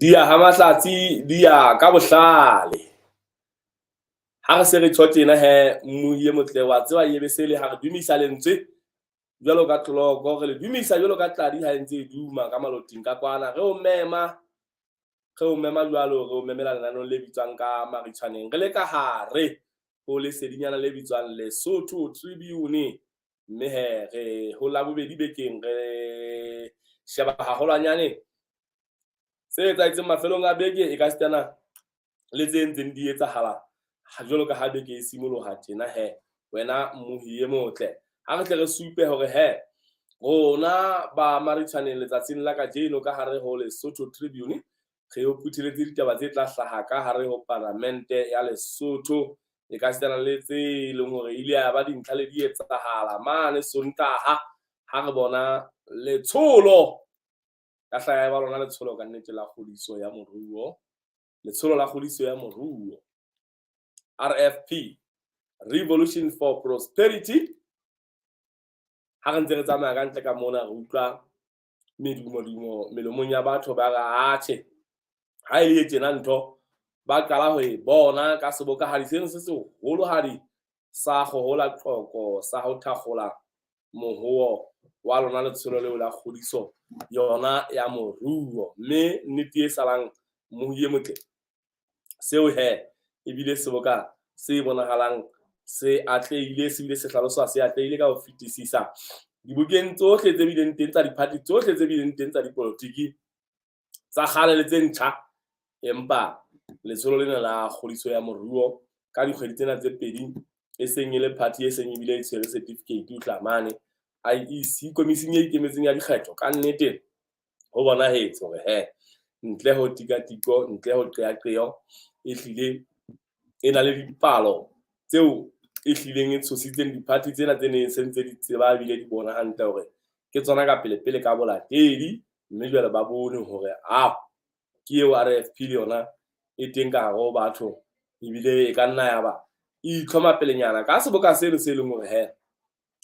Di ya ha mahlatsi, di ya ka bohlale. Ha re se re tjho tjena he, mmuhi e motle wa tseba e be se le ha re dumisa lentswe jwalo ka tloloko, re le dumisa jwalo ka tladi ha e ntse e duma ka maloting ka kwana. Re o mema, re o mema jwalo, re o memela lenaneong le bitswang ka Maritshwaneng. Re le ka hare ho lesedinyana le bitswang Lesotho Tribune. Mme he re ho Labobedi bekeng re sheba haholwanyane tse etsahetseng mafelong a beke e ka sitana le tse ntseng di etsahala jwalo ka ha beke e simoloha tjena he. Wena mmohi e motle, ha re tle re supe hore he rona ba Maritshwaneng letsatsing la kajeno ka hare ho Lesotho Tribune re o phutheletse ditaba tse tla hlaha ka hare ho paramente ya Lesotho e ka sitana le tse leng hore ile ya ba dintlha le di etsahala mane Sontaha ha re bona letsholo ka hlaha ya ba lona letsholo ka nnete la kgodiso ya moruo, letsholo la kgodiso ya moruo RFP, Revolution for Prosperity. Ha re ntse re tsamaya ka ntle ka mona re utlwa medumo-dumo melomong ya batho ba re atjhe ha e le tjena ntho ba qala ho e bona ka sebokahadi seno se seholohadi sa kgohola qoko sa ho thakgola mohoo wa lona letsholo leo la kgodiso yona ya moruo. Mme nnete e salang mmohi e motle seo he ebile seboka se bonahalang se atlehile, se bile se hlaloswa se atlehile ka ho fetisisa dibokeng tsohle tse bileng teng tsa diphathi tsohle tse bileng teng tsa dipolotiki tsa kgale le tse ntjha. Empa letsholo lena la kgodiso ya moruo ka dikgwedi tsena tse pedi e seng e le party e seng ebile e tshwere certificate o tla mane IEC komising e ikemetseng ya dikgetho, ka nnete ho bonahetse hore he ntle ho tikatiko, ntle ho qeaqeo, e hlile e na le dipalo tseo e hlileng e tshositseng diphathi tsena tse neng se ntse di tseba ebile di bona hantle hore ke tsona ka pele pele ka bolatedi. Mme jwale ba bone hore a ke eo RFP le yona e teng ka hare ho batho ebile e ka nna ya ba e itlhoma pelenyana ka seboka seno se leng hore he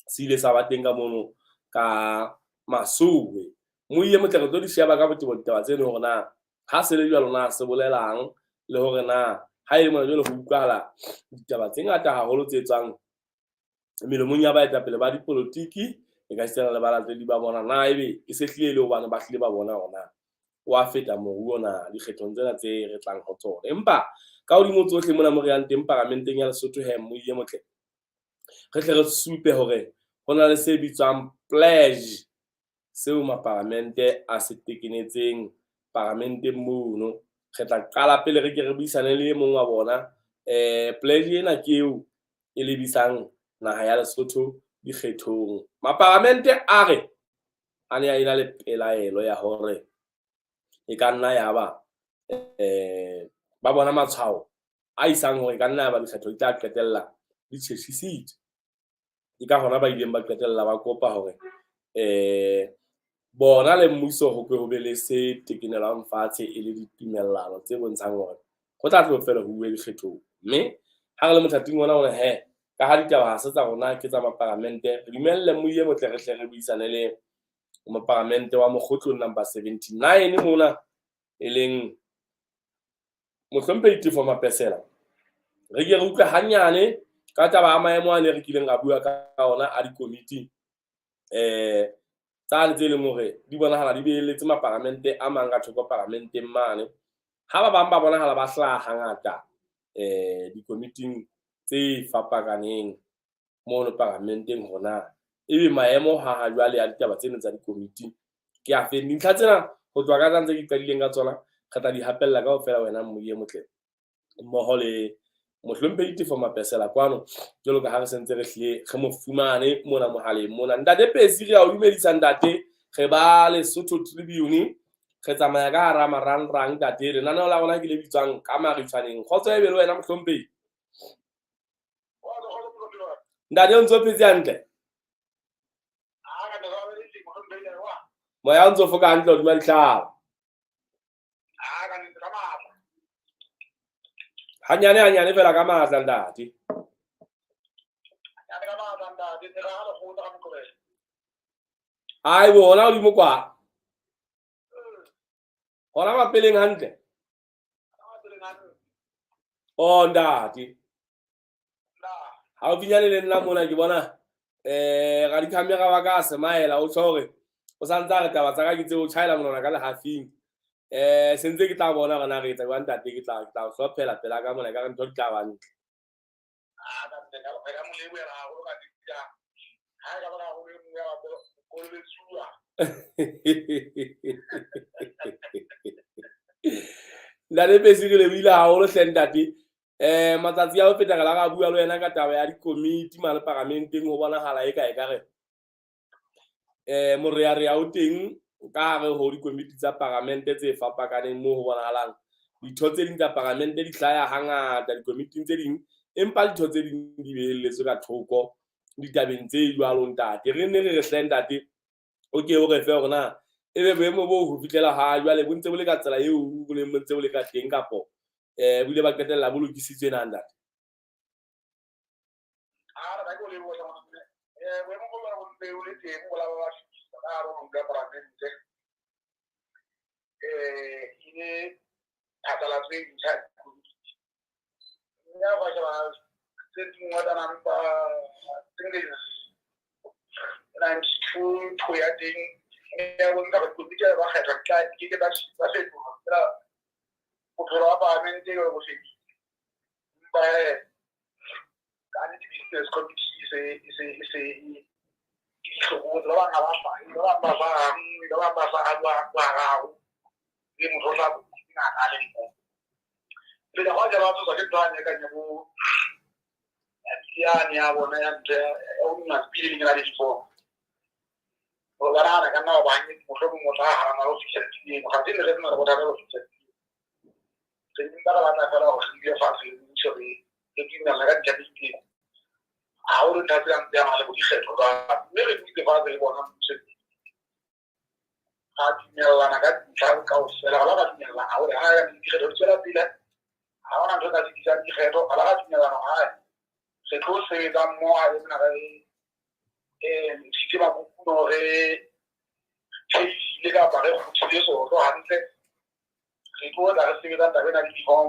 se ile sa ba teng ka mono ka Masowe. Moiye motle re tlo di sheba ka botebo ditaba tseno hore na ha se le jwalo na se bolelang le hore na ha e le mona jwale ho utlwahala ditaba tse ngata haholo tse tswang melomong ya baetapele ba dipolotiki e ka sitana le balatedi ba bona na ebe e se hlile e le hobane ba hlile ba bona hore na wa feta moruo na dikgethong tsena tse re tlang ho tsona. Empa ka hodimo tsohle mona mo re yang teng paramenteng ya Lesotho he mmoiye motle re tle re supe hore ho na le se bitswang pledge seo maparamente a se tekenetseng paramenteng mono. Re tla qala pele re ke re buisane le e mong wa bona. Pledge ena ke eo e lebisang naha ya Lesotho dikgethong. Maparamente a re a ne a ena le pelaelo ya hore e ka nna ya ba ba bona matshwao a isang hore e ka nna ya ba dikgetho di tla qetella di tjhetjhisitswe. Ke ka hona ba ileng ba qetella ba kopa hore bona le mmuso ho ke ho be le se tekenelwang fatshe e le ditumellano tse bontshang hore ho tla tlo fela ho uwe dikgethong. Mme ha re le mothating ona hore he ka ha ditaba ha se tsa rona ke tsa maparamente, re dumelle mmoiye motle re hle re buisane le moparamente wa Mokgotlong number 79 mona e leng mohlomphehi Tefo Mapesela. Re ke re utlwe hanyane ka taba ya maemo a ne re kileng ra bua ka ona a dikomiti tsane tse leng hore di bonahala di beeletse maparamente a mang ka thoko paramenteng mane. Ha ba bang ba bonahala ba hlaha hangata dikomiting tse fapakaneng mono paramenteng hona ebe maemo ha ha jwale a ditaba tsena tsa dikomiti ke a feng. Dintlha tsena ho tloha ka tsa ntse ke qadileng ka tsona re tla di hapella kaofela wena mmoiye motle mmoho le mohlomphehi Tefo Mapesela kwano jwalo ka ha re sentse re hlile re mo fumane mona mohaleng mona. Ntate Pesi re a o dumedisa ntate, re ba Lesotho Tribune re tsamaya ka hara marangrang ntate. Lenaneo la rona ke le bitswang ka Maritshwaneng. Kgotso e be le wena mohlomphehi. Ntate o ntso phetse hantle? Moya o ntso foka hantle hodima ditlhare. Hanyane hanyane fela ka matla ntate. Ai bo hona hodimo kwa. Hona mapeleng hantle. Oh ntate. Haufinyane le nna mona ke bona radikhamera wa ka a semaela o tjho hore o santse a re taba tsa ka ke tseo o tjhaela monwana ka lehafing. Se ntse ke tla bona hore na re etsa jwang ntate, ke tla o hlophela pela ka mona ekare ntho di tla ba ntle. Re ka mo lebohela haholo ka ha e ka ba karolo e nngwe ya kolobetsuwa. Ntate Pesi, re lebohile haholo hle ntate. Matsatsi a ho feta re la ra bua le wena ka taba ya dikomiti mane paramenteng, ho bonahala eka ekare morearea o teng ka hare ho dikomiti tsa paramente tse fapakaneng, moo ho bonahalang ditho tse ding tsa paramente di hlaya hangata dikomiting tse ding, empa ditho tse ding di behelletswe ka thoko ditabeng tse jwalo ntate. Re nne re re hle ntate, o ke o re fe hore na ebe boemo boo ho fihlela ha jwale bo ntse bo le ka tsela eo bo neng bo ntse bo le ka teng, kapo bo ile ba qetella bo lokisitswe na ntate? A re ba ke o leboha mme boemo bo jwalo bo ntse bo le teng bo la ba fetisa ka hare ho ntlo ya paramente. E le phatlalatso e ntjha ya dikomiti. Mme ha o ka sheba tse ding tsa number, I think is 92 two ya teng ya bontsha hore dikomiti ha ba kgethwa di tla di ke ke tsa fetoha fela bophelo ba paramente jwale bo fedile. Empa hee ka nnete business committee e se e dihlobotse. Ba bang ha ba hlahe, ba bang ba hlaha nngwe, ba bang ba hlaha hararo, le motho o hlaha ngata a le mong. Pele hwa jala ba tshoswa ke ntho yane e kang ya bo yane ya bona ya ntho ya ho pele lenyana le difomo. Hore ba nahana ka nna ba bang mohlomong o tla hana ho fihla dituleng. Kganthe ne re sena le bothata ba ho fihla dituleng. Re mpa re batla feela hore re dule fatshe le mmuso, re dumellana ka dintlha tse itseng. Haholo ntlha tse kang tse amang le bo dikgetho jwalo. Mme re dutse fatshe le bona mmuso, ra dumellana ka dintlha kaofela, ra ba ra dumellana hore ha dikgetho di tswela pele, ha hona ntho e ka sitisang dikgetho. Ra ba ra dumellana hore re tlo sebetsa mmoho ha mona re ntshitse makukuno, re theile kapa re kguthile soto hantle, re tlo tla re sebetsa taba ena ya di-reform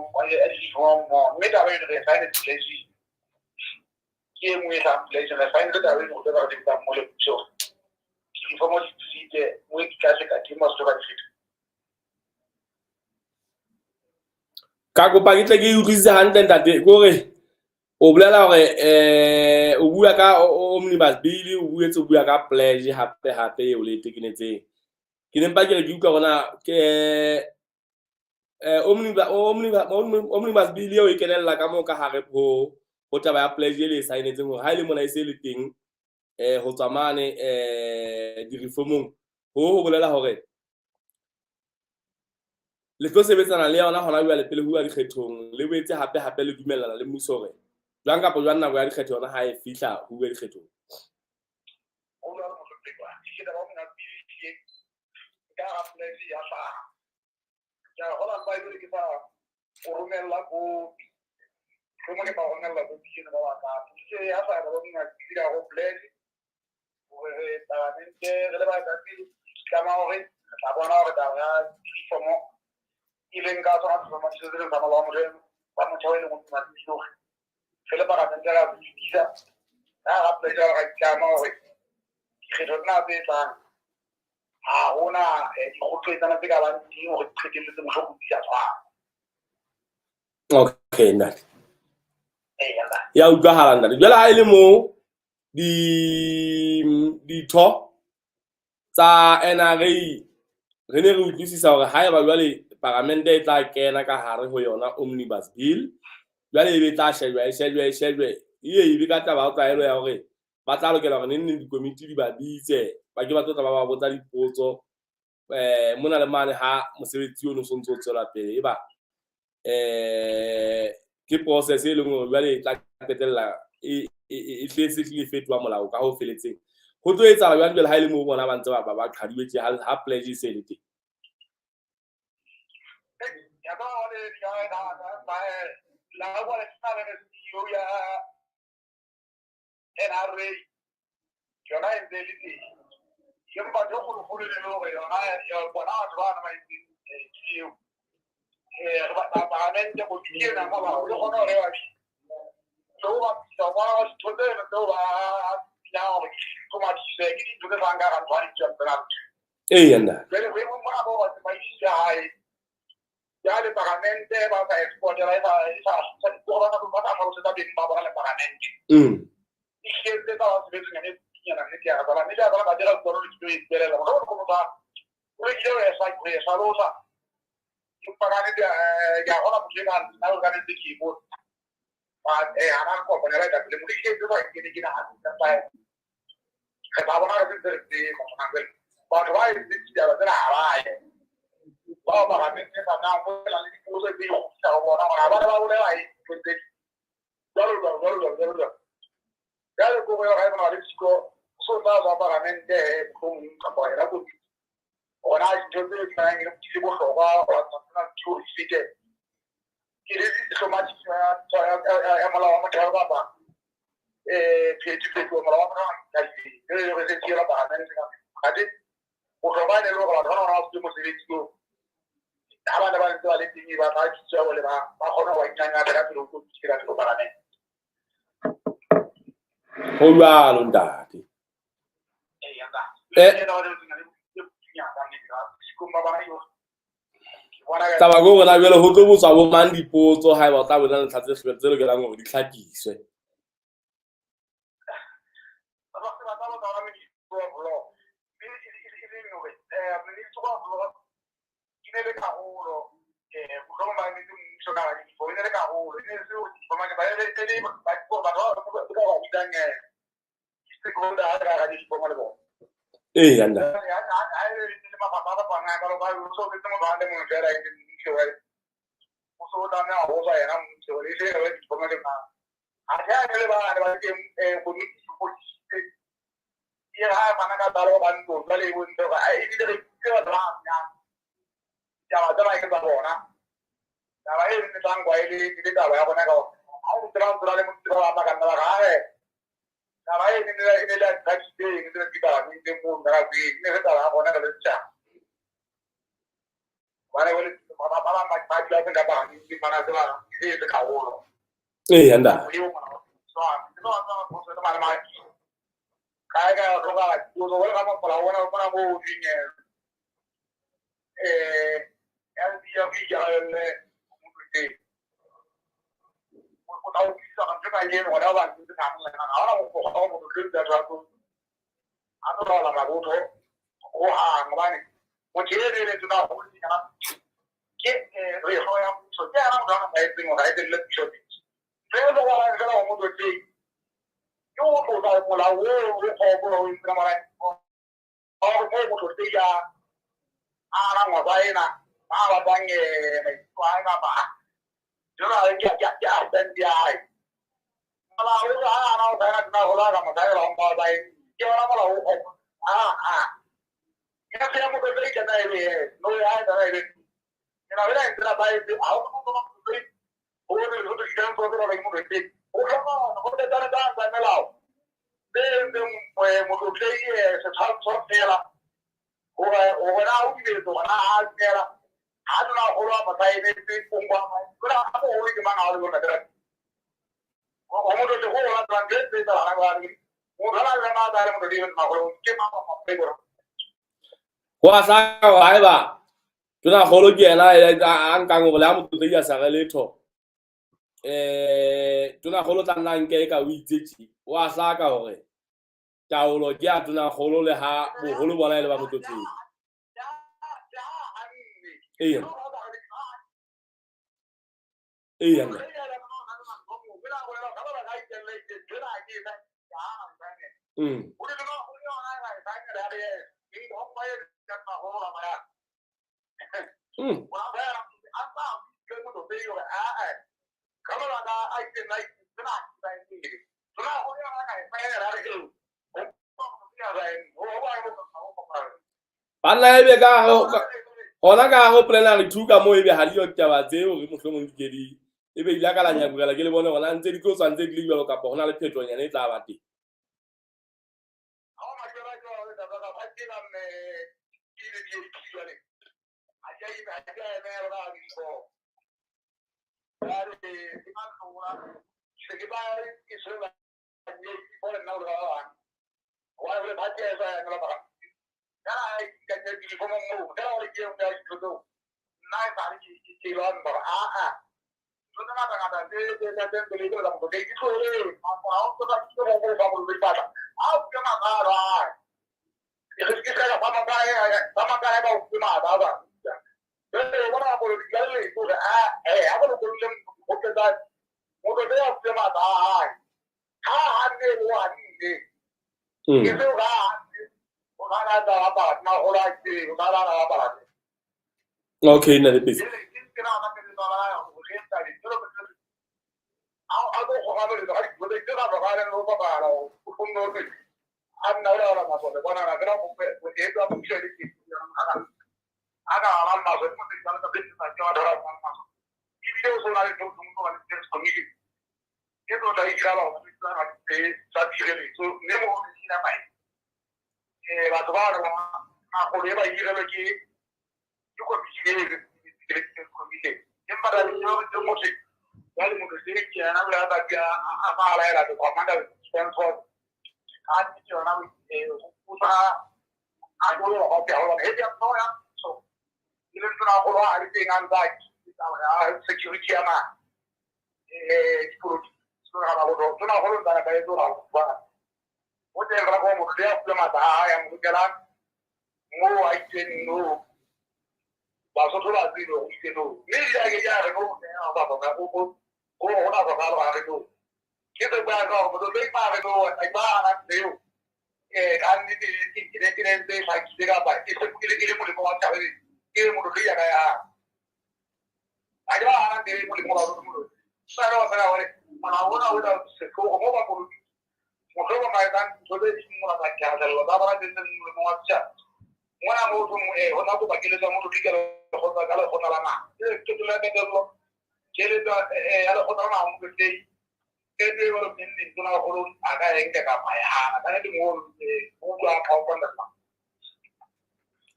mmoho. Mme taba eno re sign pledge, ke e nngwe e hlahang pledge, re sign taba eno re tlo re sebetsa mmoho le mmuso di-reform di fete mo di tla feta teng Basotho ba di feta. Ka kopa ke tle ke utlwisise hantle ntate, ke hore o bolela hore o bua ka omnibus bill, o buetse o bua ka pledge hape hape eo le e tekenetseng. Ke ne mpa ke re ke utlwa hore na ke omnibus bill eo e kenella ka moo ka hare ho taba ya pledge e le e saenetseng, hore ha e le mona e se le teng ho tswa mane di-reformong, ho bolela hore le tlo sebetsana le yona hona jwale pele ho uwa dikgethong, le boetse hape hape le dumellana le mmuso hore jwang kapa jwang nako ya dikgetho yona ha e fihla ho uwe dikgethong. Ho jwalo mohlomphehi wa ka. Ke taba omnibus bill ehlile ka hara pledge ya hlaha. Ke a kgolwa mpa jwale ke sa o romella kopi. Mohlomong ke tla o romella kopi eno ba batlang. Ehlile ya hlaha taba omnibus bill ka hare ho pledge hore re palamente re le baetapele itlama hore re tla bona hore taba ya di-reform e leng ka tsona sehlomathiso se leng sa molao wa motheo e leng omnibus bill, hore re le palamente ra se fetisa ka hara pledge, ra itlama hore dikgetho tsena tse tlang ha hona dikgotsoetsana tse ka bang teng hore di qetelletse mohlomong di sa tshwana. Okay ntate. Eya. Ya utlwahala ntate. Jwale ha e le moo ditho tsa NRA re ne re utlwisisa hore haeba jwale paramente e tla kena ka hare ho yona omnibus bill, jwale ebe e tla shejwa, e shejwe, e shejwe, e ebe ka taba ya tlwaelo ya hore ba tla lokela hore neng neng dikomiti di ba bitse, ba ke ba tlo tla ba ba botsa dipotso mona le mane ha mosebetsi ono o sontso o tswela pele, eba ke process e leng hore jwale e tla qetella e tletse e fetoha molao ka ho feletseng. Ho tlo etsahala jwang jwale ha e le moo bona ba ntse ba qhadiwe tje ha pledge e se le teng? Ya ba le ya ba la wa le le CEO ya NRA yona e ntse e le teng, empa ntho e kgolokgolo e le hore yona ya bona batho bana ba entseng Eya nna. Mm. Ho jwalo ntate. Taba ke hore na jwale ho tlo botswa bo mang dipotso haeba o tla bona ntlha tse tse lokelang hore di hlakiswe. Eya nna. Eya nna. Ho a hlaka hore haeba tonakgolo ke yena a nkang hore le ha motlotlehi a sa re letho, tonakgolo tla nna nke eka o itse tje. Ho a hlaka hore taolo ke ya tonakgolo le ha boholo bona e le ba motlotlehi. Eya. Eya. Mm. Mm. Banna ebe ka hona ka ho plenary 2 ka moo ebe ha di yo ditaba tseo hore mohlomong di ke di ebe ile ka la nyakela ke le bone hore na ntse di tlo tswa ntse di le jwalo kapa hona le phetonyana e tla ba teng. Okay, nna le pesi.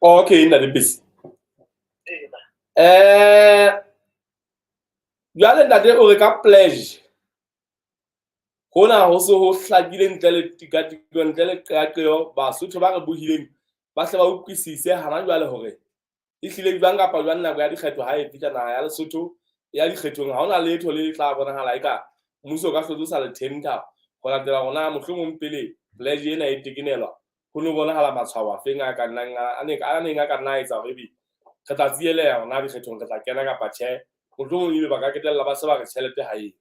Okay, nna le pesi. Jwale ntate o re ka pledge hona ho se ho hlakile ntle le tikatiko, ntle le qeaqeo, Basotho ba re bohileng ba hle ba utlwisise hana jwale hore ehlile jwang kapa jwang nako ya dikgetho ha e fihla naha ya Lesotho ya dikgethong, ha hona letho le tla bonahala eka mmuso o ka hlotse o sa le tender ho latela hore mohlomong pele pledge ena e tekenelwa ho no bonahala matshwao a feng a ka nnang a neng a ka nna a etsa hore ebe re tla tsieleha hona dikgethong, re tla kena kapa tjhe, mohlomong ebe ba ka ketella ba se ba re tjhelete ha eo.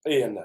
Eya nna.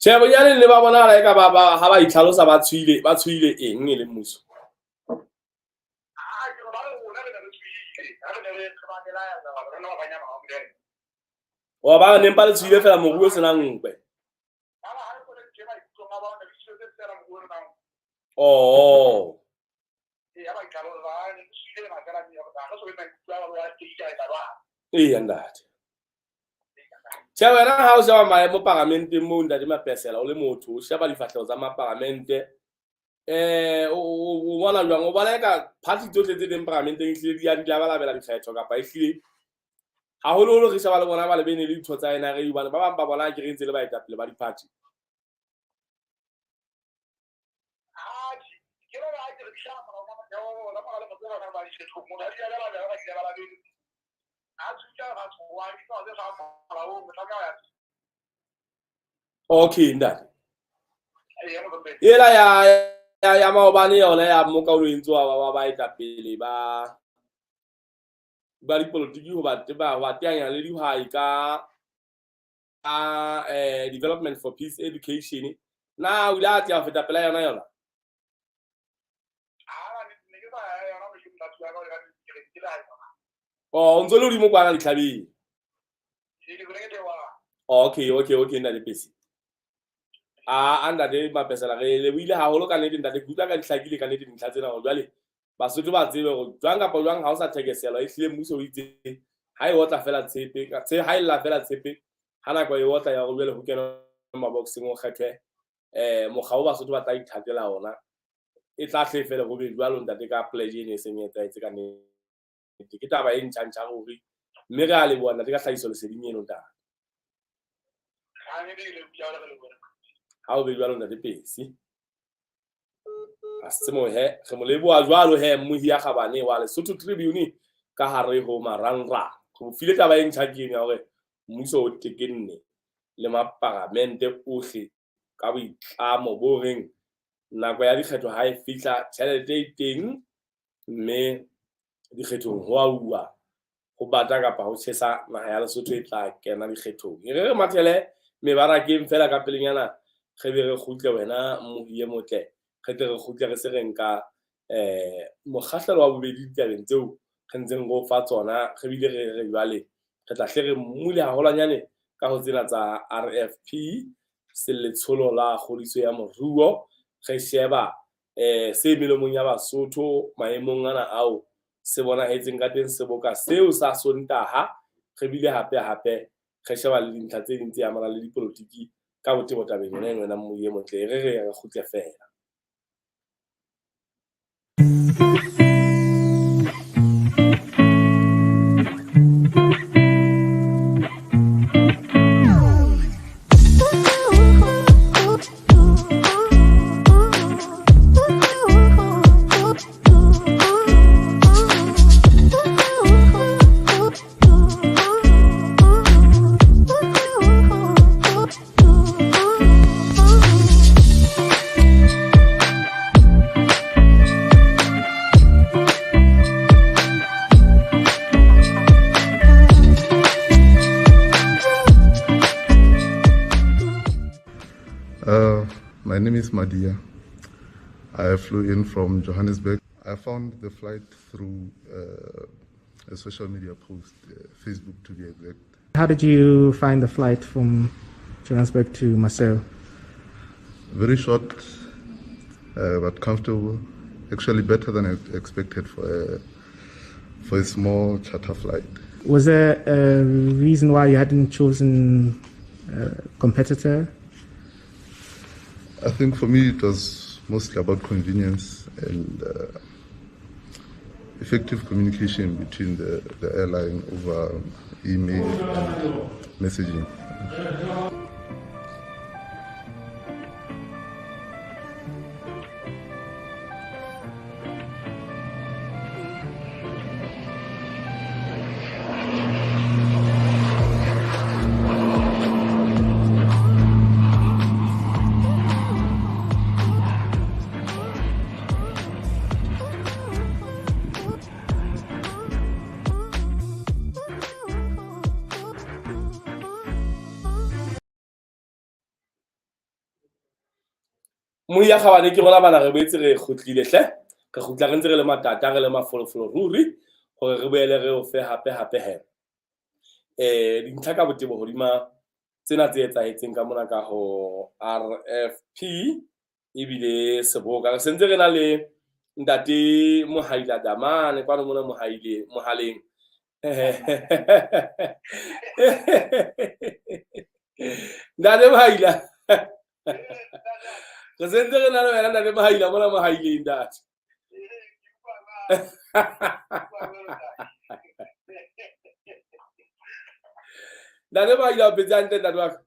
Tjhe, bonyane le ba bonahala eka ba ha ba itlhalosa ba tshohile eng e le mmuso? Wa ba neng ba le tshohile fela moruo o senang nkwe. Oh. Eya ntate. Tjhe, wena ha o sheba maemo paramenteng moo ntate Mapesela o le motho, o sheba difahleho tsa maparamente, o bona jwang? O bona eka party tsohle tse teng paramenteng ehlile di a di labalabela dikgetho kapa ehlile haholoholo re sheba le bona ba le bene le ditho tsa NRA, hobane ba bang ba bona ke re ntse le baetapele ba di-party. Okay, ntate. Ela ya maobane yona ya mmoka o entse wa baetapele ba dipolotiki ho ba teanya le dihwai ka Development for Peace Education. Na o ile a tla feta pela yona yona? Oh, o ntso le hodimo kwana ditlhabeng. Okay, okay, okay, ntate Pesi. A ntate Mapesela, re lebohile haholo ka nnete ntate, ke utlwa ka di hlakile ka nnete dintlha tsena hore jwale Basotho ba tsebe hore jwang kapa jwang ha o sa thekeselwa, ehlile mmuso o itse ha e otla fela tshepe, ha e lla fela tshepe, ha nako e otla ya hore jwale ho kenwe maboxeng o kgethwe mokga o Basotho ba tla ithatela ona, e tla hle fela ho be jwalo ntate ka pledge ene e seng e etsahetse ka nnete. Ke taba e ntjha-ntjha ruri, mme re a leboha ntate ka hlahiso leseding eno ntate. Ha o be jwalo ntate Pesi. A se mo he, re mo leboha jwalo he mmohi ya kgabane wa Lesotho Tribune ka hare ho marangrang. Re mo file taba e ntjha ke eno ya hore mmuso o tekenne le maparamente ohle ka boitlamo bo reng nako ya dikgetho ha e fihla tjhelete e teng, mme dikgethong ho a uwa ho bata kapa ho tjhesa naha ya Lesotho e tla kena dikgethong. E re re mathele mebarakeng fela ka pelenyana, re be re kgutle wena mmohi e motle, re tle re kgutle re se re nka mokgahlelo wa bobedi ditabeng tseo re ntseng re o fa tsona, re bile re re jwale re tla hle re mmule haholwanyane ka ho tsena tsa RFP, letsholo la kgodiso ya moruo, re sheba se melomong ya Basotho maemong ana ao se bonahetseng ka teng seboka seo sa Sontaha, re bile hape hape re sheba le dintlha tse ding tse amanang le dipolotiki ka botebo tabeng yona eno wena mmohi e motle. Re re re kgutle fela. My name is Madia. I flew in from Johannesburg. I found the flight through a social media post, Facebook to be exact. How did you find the flight from Johannesburg to Maseru? Very short, but comfortable. Actually better than I expected for a small charter flight. Was there a reason why you hadn't chosen a competitor? I think for me it was mostly about convenience and effective communication between the airline over email and messaging. Moya kgabane ke rona bana re boetse re kgutlile hle, re kgutla re ntse re le matata, re le mafolofolo ruri hore re boele re o fe hape hape he dintlha ka botebo hodima tsena tse etsahetseng ka mona ka ho RFP ebile seboka. Re sentse re na le ntate Mohaila Damane kwano mona Mohaile mohaleng. Ntate Mohaila, re sentse re na le wena ntate Mohaila mona Mohaileng ntate. Ntate Mohaila o phetse hantle ntate wa ka?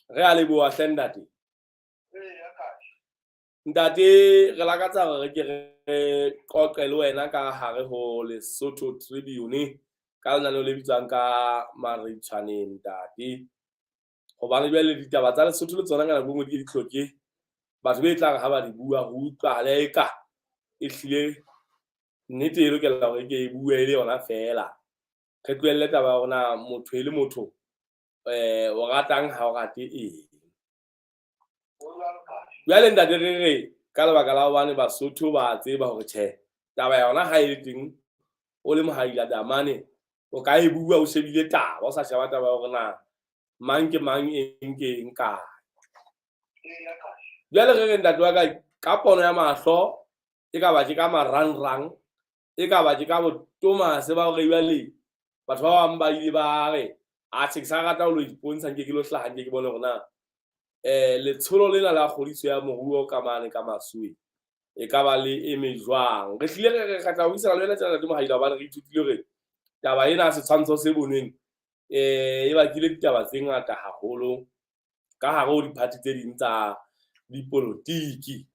Re a leboha hle ntate. Ntate, re lakatsa hore re ke re qoqe le wena ka hare ho Lesotho Tribune ka lenaneo le bitswang ka Maritshwaneng ntate. Hobane jwale ditaba tsa Lesotho le tsona ka nako e nngwe di ke di hloke batho be tlang ha ba di bua ho utlwahale eka ehlile nnete e lokela hore ke e bue e le yona feela. Re tlohelle taba ya hore na motho e le motho O ratang ha o rate eng. Jwale ntate re re ka lebaka la hobane Basotho ba tseba hore tjhe taba yona ha e le teng o le mohaila damane o ka e bua o shebile taba o sa sheba taba ya hore na mang ke mang eng ke eng kae. Jwale re re ntate wa ka ka pono ya mahlo e ka ba ke ka marangrang e ka ba ke ka botomase ba hore jwale batho ba bang ba ile ba re atjhe ke sa rata ho lo ipontsha nke ke lo hlaha nke ke bone hore na letsholo lena la kgodiso ya moruo ka mane ka Masuwe e ka ba le eme jwang. Re hlile re re tla buisana le wena tjena ntate Mohaila hobane re ithutile hore taba ena setshwantsho se bonweng e bakile ditaba tse ngata haholo ka hare ho diphathi tse ding tsa dipolotiki.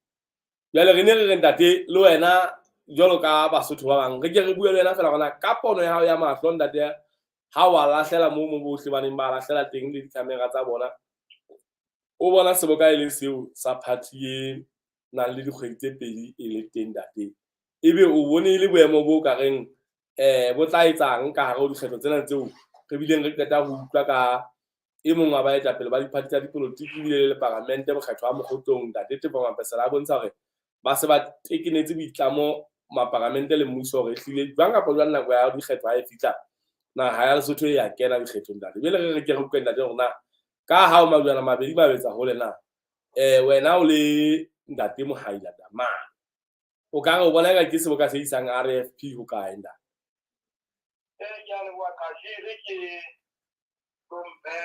Jwale re ne re re ntate le wena jwalo ka Basotho ba bang re ke re bue le wena feela hore na ka pono ya hao ya mahlo ntate ha wa lahlela moo mo bohle ba neng ba lahlela teng le di-camera tsa bona o bona seboka e le seo sa party e nang le dikgwedi tse pedi e le teng ntate ebe o bone e le boemo bo ka reng bo tla etsang ka hare ho dikgetho tsena tseo re bileng re qeta ho utlwa ka e mong wa baetapele ba diphathi tsa dipolotiki ebile le paramente mokgetho wa Mokgotlong ntate Tefo Mapesela a bontsha hore ba se ba tekenetse boitlamo maparamente le mmuso hore ehlile jwang kapa jwang nako ya dikgetho ha e fihla naha ya Lesotho e ya kena dikgethong ntate. Jwale re re ke re utlwe ntate hore na ka ha o majwana mabedi mabetsa hole na wena o le ntate Mohaila Damane o ka re o bona eka ke seboka se isang RFP ho kae ntate? Ke a leboha Kajere ke hlomphe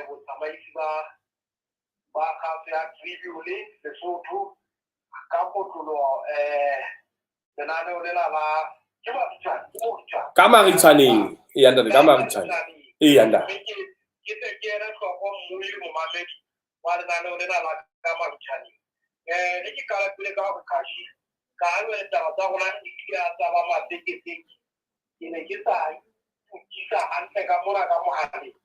botsamaisi ba kgaso ya Tribune Lesotho ka kotloloho lenaneo lena la ke Maritshwane ke Moritshwane ka Maritshwaneng eya ntate ka Maritshwaneng eya ntate ke se ke ele hloko mmui le momamedi wa lenaneo lena la ka Maritshwaneng. Re ke qala pele ka hore Kashi ka ha jwale taba tsa rona di kile tsa ba masekeseke ke ne ke sa utlwisa hantle ka mona ka mohaleng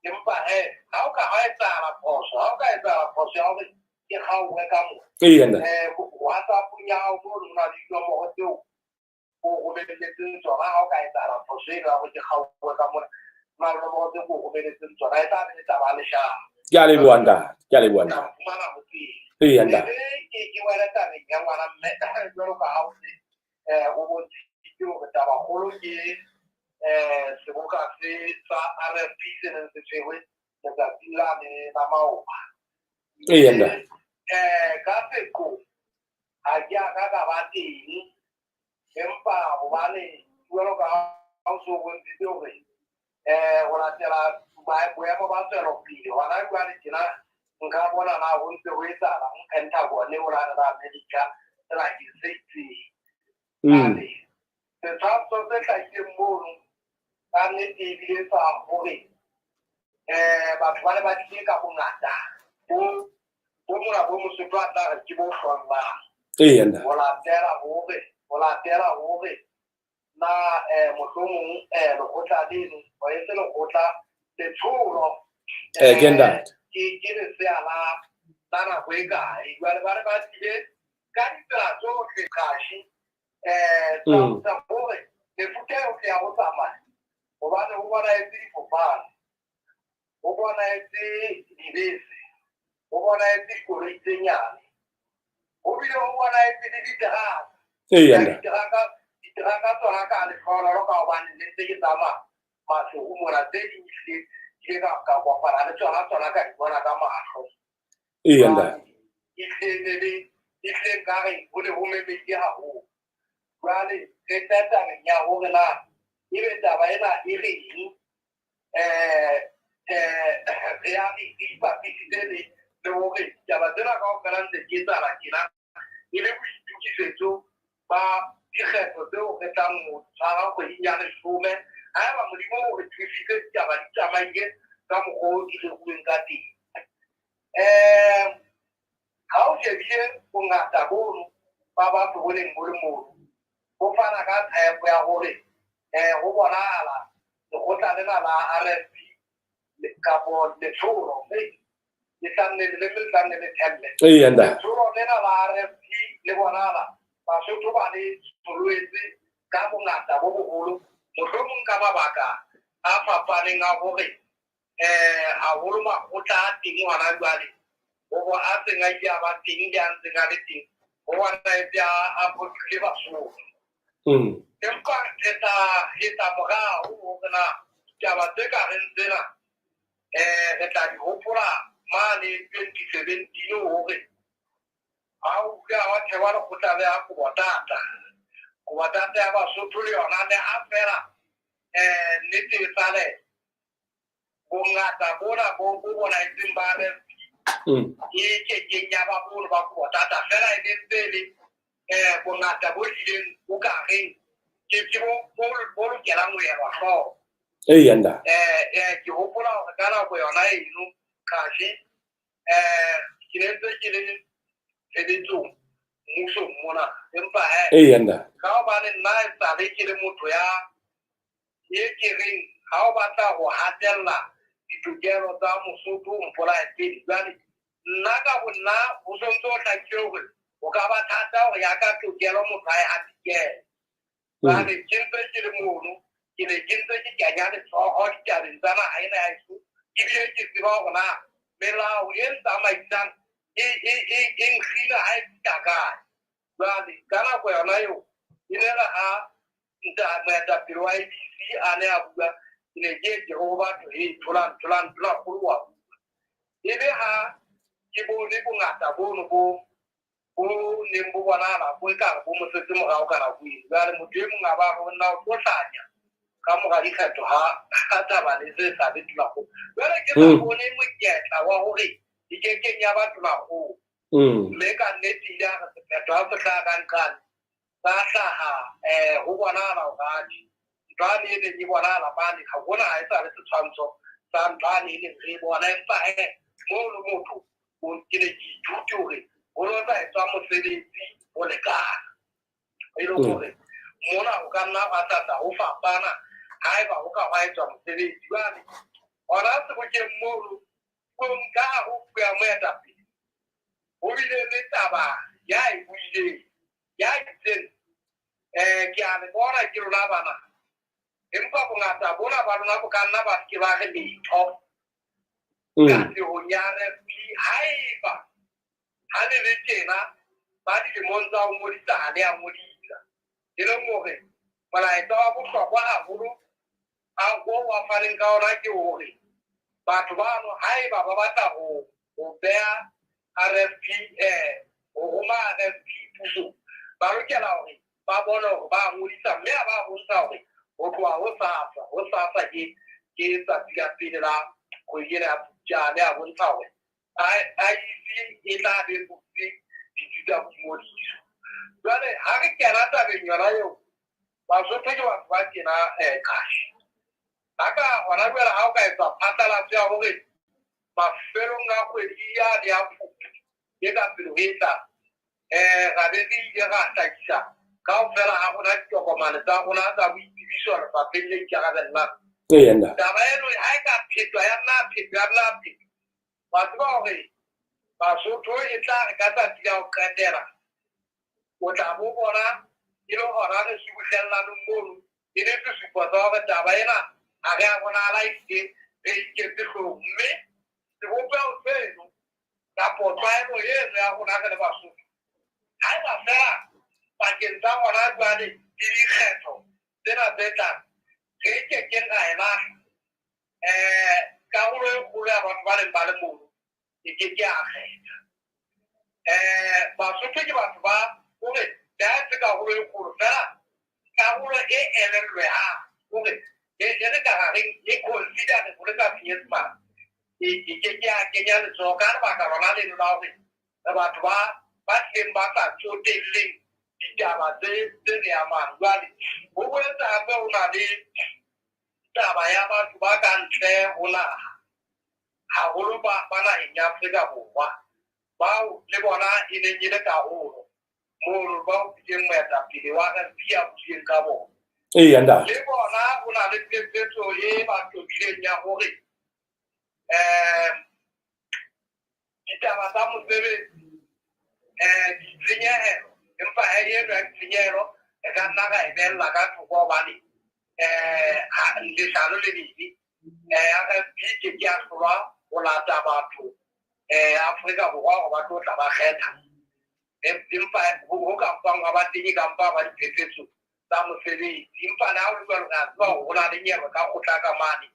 empa he ha o ka ha etsahala phoso ha o ka etsahala phoso ya hore ke kgaohe ka mo eya ntate WhatsApp-ong ya hao mono ho na le dinomoro tseo o romelletseng tsona ha o ka etsahala phoso eno ya hore ke kgaohe ka mona ho na le nomoro tseo ke o romelletseng tsona e tla be le taba ya leshano. Ke a leboha ntate ke a leboha Ka ntate fumana ho teng. Eya ntate. Ebe ke wele tabeng ya ngwana mme jwalo ka ha o se o bontshitse hore taba kgolo ke seboka se sa RFP se neng se tshwerwe letsatsing lane la maoba. Eya ntate. Ka seqo ha ke a ka ka ba teng empa hobane jwalo ka ha o so bontshitse hore ho latela boemo ba tswelopele hona jwale tjena nka bona na ho ntse ho etsahalang Pentagon ho lane la America sebakeng se itseng. Jwale setshwantsho se hlahileng mono ka nnete ebile sa hore batho ba ne ba tlile ka bongata bo mona bo Mosotho a tla re ke bo hlollang. Eya ntate. Ho latela hore na mohlomong lekgotla leno o etse lekgotla letsholo Ke ntate. Ke lesea la nako e kae jwale ba re ba tlile ka ditsela tsohle Kashi tsa hore mefuta yohle ya ho tsamaya hobane ho bonahetse difofane ho bonahetse dibese ho bonahetse dikoloi tse nyane ho bile ho bonahetse le diteraka. Eya ntate. Diteraka tsona ka lehlohonolo ka hobane ne ntse ke tsamaya Maseru mona tse ding ehlile ke ile ka kopana le tsona ka di bona ka mahlo. Eya ntate. Ehlile ehlile nkare ho ne ho memehile haholo. Jwale re tla tabeng ya hore na ebe taba ena e reng re ya re ipapisitse le hore ditaba tsena kaofela ntse di etsahala tjena e le boitokisetso ba dikgetho tseo re tlang ho tshwara kgweding ya leshome haeba Modimo o re thusitse ditaba di tsamaile ka mokgwa o di reruweng ka teng. Ha o shebile bongata bono ba batho bo neng bo le mono bo fana ka tshepo ya hore ho bonahala lekgotla lena la RFP kapo letsholo le tla nne le le tla nne le thelle. Eya ntate. Letsholo lena la RFP le bonahala Basotho ba le tsholwetse ka bongata bo boholo mohlomong ka mabaka a fapaneng a hore Haholo makgotla a teng hona jwale, hobo a seng a ile a ba teng le a ntseng a le teng, ho bona etse a phoqile Basotho. Empa re tla etsa morao hore na ditaba tse ka reng tsena re tla di hopola mane 2017 hore ha o utlwa wa thewa lekgotla le ya Kobotata, Kobotata ya Basotho le yona ne a fela nnete e sale bongata bona bo bonahetseng ba RFP e kekeng ya ba bono ba Kobotata fela, e ne ntse le bongata bo hlileng bo ka reng ke bo lokelang ho elwa hloko. Eya ntate. Ke hopola hore ka nako yona eno kashe ke ne ntse ke le tshebetsong mmusong mona, empa he Eya ntate. ka hobane nna e sale ke le motho ya e ke reng ha o batla ho hatella ditokelo tsa Mosotho, o mpolaye pele. Jwale nna ka bo nna ho sontso ho hlakile hore ho ka ba thata hore ya ka tokelo motho a e hatikele. Jwale ke ntse ke le mono, ke ne ke ntse ke kenya letsoho ditabeng tsa naha ena ya heso, ebile ke tseba hore na melao e ntsamaisang e nkgina ha e fihla kae. Jwale ka nako yona eo e ne re ha moetapele wa ABC a ne a bua, ke ne ke ke ho batho, "Hey, tholang, tholang, tholang, kgolo wa bua." E be ha ke bone bongata bono bo neng bo bonahala bo ekare bo mo setse morao ka nako eno. Jwale motho e mong a ba re ho nna, o tlo hlanya ka mora dikgetho ha taba le se sa be tonakgolo. Jwale ke sa bone monyetla wa hore e kekeng ya ba tonakgolo. Mme ka nnete ile a re sephetho ha se hlaha ka nqane, sa hlaha ho bonahala hore atjhe, ntho ane e neng e bonahala mane ha hona, ha e sa le setshwantsho sa ntho ane e neng re e bona. Empa he mono motho ke ne ke ithute hore ho no sa etswa mosebetsi o lekana, e le hore mona ho ka nna hwa tlatla ho fapana haeba ho ka hwa etswa mosebetsi. Jwale hona sebokeng mono puong ka hare ho puo ya moetapele, ho bile le taba ya e buileng ya itseng, ke a le bona ke lona bana, empa bongata bona ba lona bo ka nna ba se ke ba re letho katlehong ya RFP haeba ha le le tjena ba dilemong tsa ho ngodisa ha le a ngodisa. E leng hore molaetsa wa bohlokwa haholo a o wa faneng ka ona ke hore batho bano haeba ba batla ho beha RFP, ho roma RFP pusong, ba lokela hore ba bone hore ba ngodisa, mme a ba bontsha hore ho tloha ho sasa ke tsatsi la pele la kgwedi ena ya Phupjane, a bontsha hore IEC e tla be butse ditsi tsa boingodiso. Jwale ha re kena tabeng yona eo, Basotho ke batho ba tjena cash ha ka hona jwale ha o ka etsa phatlalatso ya hore mafelong a kgwedi yane ya Phupu e ka pele ho e tla ra be re ile ra hlakisa kaofela ha rona ditokomane tsa rona tsa boitsebiso lefapheng le ikarabellang. Eya ntate. Taba eno ha e ka phetwa ya nna phetwa ya nna phetwa, wa tseba hore Basotho e tla re ka tsatsi la ho qetela o tla bo bona e le hona re subuhlellaneng mono, e le sesupo sa hore taba ena ha re a bonahala ehlile re iketse hloohong. Mme sebopeho seno kapo tlwaelo eno ya rona re le Basotho, haeba fela pakeng tsa hona jwale le dikgetho tsena tse tlang re kekeng ra e lahla, karolo e kgolo ya batho ba neng ba le mono e ke ke a kgetha. Basotho ke batho ba hore le ha e se karolo e kgolo fela, karolo e elellwehang hore e re ka reng e considerable ka Senyesemane, e ke ke ya kenya letsoho ka lebaka lona leno la hore re batho ba hlileng ba sa tsotelleng ditaba tse re amang. Jwale ho boetse hape ho na le taba ya batho ba ka ntle ho naha, haholo ba naheng ya Afrika Borwa, bao le bona e neng e le karolo mono, bao bileng moetapele wa RFP a buileng ka bona. Eya ntate. Le bona ho na le phephetso e ba tobileng ya hore ditaba tsa mosebetsi, ditshenyehelo, empa he eno ya ditshenyehelo re ka nna ra e behella ka thoko hobane leshano le lebe. RFP ke ke ya hlolwa ho lata batho Afrika Borwa hore ba tlo tla ba kgetha. Empa ho ka mpang wa ba teng e ka mpa ba diphephetso tsa mosebetsi. Empa le ha ho le jwalo, re a tseba hore ho na le nyewe ka kgotla ka mane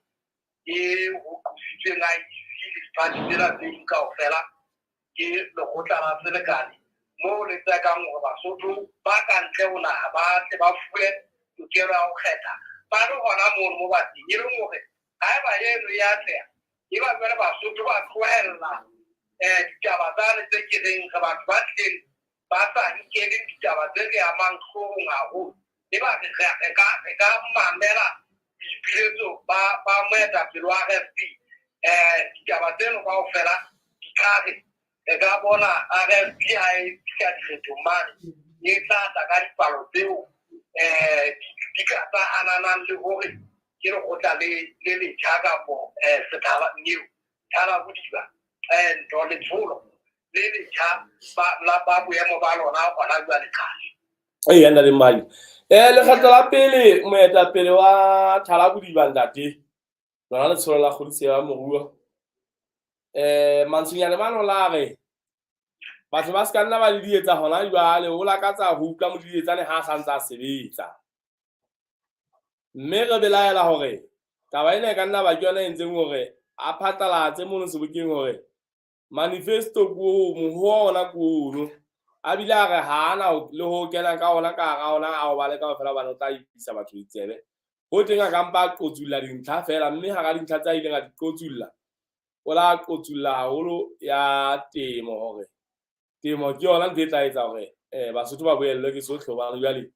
e ho qositsweng IEC le diphathi tsena tse ding kaofela ke lekgotla la selekane moo le tsekang hore Basotho ba ka ntle ho naha ba tle ba fuwe tokelo ya ho kgetha ba le hona mono mo ba teng, e leng hore haeba eno e atleha e ba jwale Basotho ba tlohella ditaba tsane tse ke reng re batho ba tlileng ba sa nkeleng ditaba tse re amang hloohong haholo. E ba re ka mamela boipiletso ba moetapele wa RFP, ditaba tseno kaofela di tla re re ka bona RFP ha e fihla dikgethong mane e tla tla ka dipalo tseo di ka tsa ananang le hore ke lekgotla le letjha kapo sethala neo thala bodiba ntho letsholo le letjha la ba boemo ba lona hona jwale qashe. Eya ntate Mmadi. Lekgetlo la pele moetapele wa Thalabodiba ntate lona letsholo la kgodiso ya moruo Mantsonyane mano la re batho ba se ka nna ba le dietsa hona jwale, o lakatsa ho utlwa modidietsane ha a santse a sebetsa. Mme re belaela hore taba ena e ka nna ba ke yona e entseng hore a phatlalatse mono sebokeng hore manifesto ko mohoa ona kono, a bile a re ha ana le ho kena ka ona ka hara ona a o bale kaofela hobane o tla isa batho ditsebe. Ho teng a ka mpa a qotsulla dintlha feela, mme hara dintlha tse a ileng a di qotsulla, o la qotsulla haholo ya temo hore temo ke yona ntho e tla etsa hore Basotho ba boellwe ke sohle hobane jwale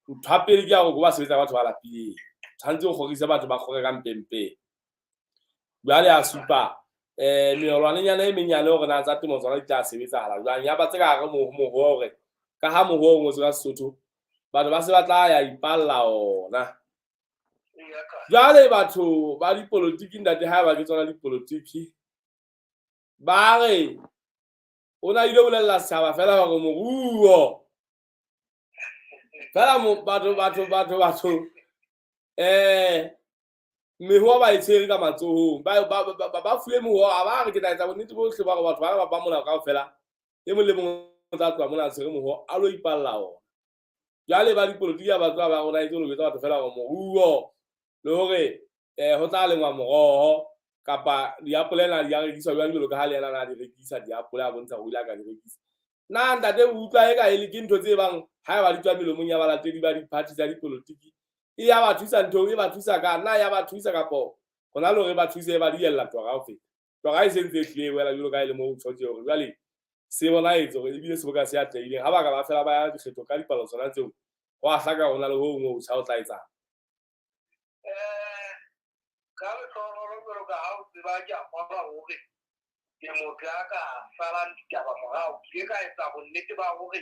ntho ya pele ke ya hore ba sebetsa batho ba lapileng, tshwanetse o kgorise batho ba kgore ka mpempeng. Jwale a supa meolwanenyana e menyane hore na tsa temo tsona di tla sebetsahala jwang. Ya ba tse ka hare moho hore ka ha moho o ngotswe ka Sesotho, batho ba se ba tla ya ipalla ona. Jwale batho ba dipolotiki ntate, haeba ke tsona dipolotiki, ba re o na ile bolella setjhaba fela hore moruo fela batho mehoa ba e tshwere ka matsohong, ba fuwe mohoa, a ba re ke tla etsa bonnete bohle ba hore batho ba ba mona kaofela e mong le mong o tla tloha mona a tshwere mohoa a lo ipalla ona. Jwale ba dipolotiki ha ba tloha ba rona itse lo jwetsa batho fela hore moruo le hore ho tla lengwa moroho kapa diapole na di a rekiswa jwang jwalo ka ha le yena na di rekisa diapole a bontsha hore o ile a ka di rekisa. Na ntate o utlwa eka e le ke ntho tse bang haeba di tswa melomong ya balatedi ba diphathi tsa dipolotiki e ya ba thusa nthong, e ba thusa ka na ya ba thusa kapo hona le hore ba thuse ba diella tora ho feta. Tora e sentse e hlile e wela jwalo ka e le moo o tshotse hore jwale se bonahetse hore ebile seboka se atlehileng. Ha ba ka ba fela ba ya dikgetho ka dipalo tsona tseo, ho a hlaka hore ho na le ho hong ho tjha ho tla etsang. Ka lehlohonolo jwalo ka ha o tseba ke a kgolwa hore ke motho ya ka salang ditaba morao. Ke ile ka etsa bonnete ba hore